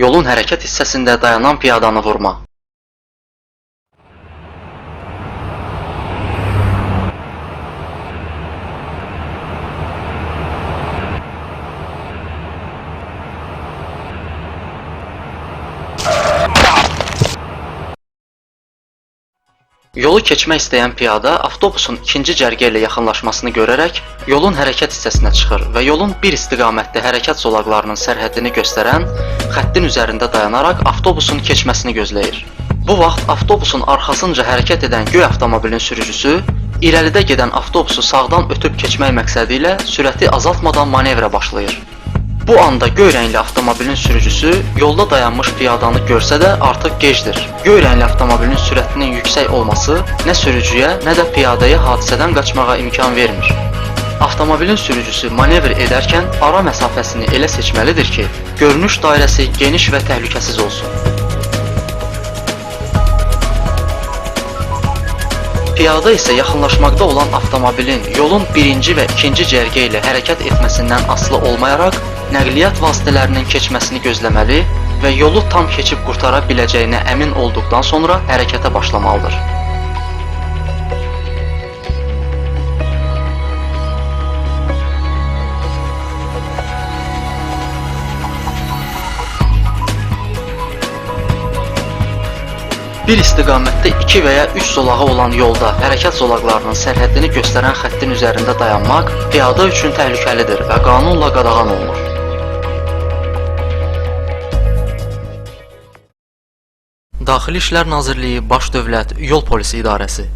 Yolun hərəkət hissəsində dayanan piyadanı vurma. Yolu keçmək istəyən piyada avtobusun ikinci cərgə ilə yaxınlaşmasını görərək yolun hərəkət hissəsinə çıxır və yolun bir istiqamətdə hərəkət zolaqlarının sərhədini göstərən xəttin üzərində dayanaraq avtobusun keçməsini gözləyir. Bu vaxt avtobusun arxasınca hərəkət edən göy avtomobilin sürücüsü irəlidə gedən avtobusu sağdan ötüb keçmək məqsədi ilə sürəti azaltmadan manevrə başlayır. Bu anda göy rəngli avtomobilin sürücüsü yolda dayanmış piyadanı görsə də artıq gecdir. Göy rəngli avtomobilin sürətinin yüksək olması nə sürücüyə, nə də piyadaya hadisədən qaçmağa imkan vermir. Avtomobilin sürücüsü manevr edərkən ara məsafəsini elə seçməlidir ki, görünüş dairəsi geniş və təhlükəsiz olsun. Piyada isə yaxınlaşmaqda olan avtomobilin yolun birinci və ikinci cərgə ilə hərəkət etməsindən asılı olmayaraq nəqliyyat vasitələrinin keçməsini gözləməli və yolu tam keçib qurtara biləcəyinə əmin olduqdan sonra hərəkətə başlamalıdır. Bir istiqamətdə 2 və ya 3 zolağı olan yolda hərəkət zolaqlarının sərhəddini göstərən xəttin üzərində dayanmaq piyada üçün təhlükəlidir və qanunla qadağan olunur. Daxili İşlər Nazirliyi Baş Dövlət Yol Polisi İdarəsi.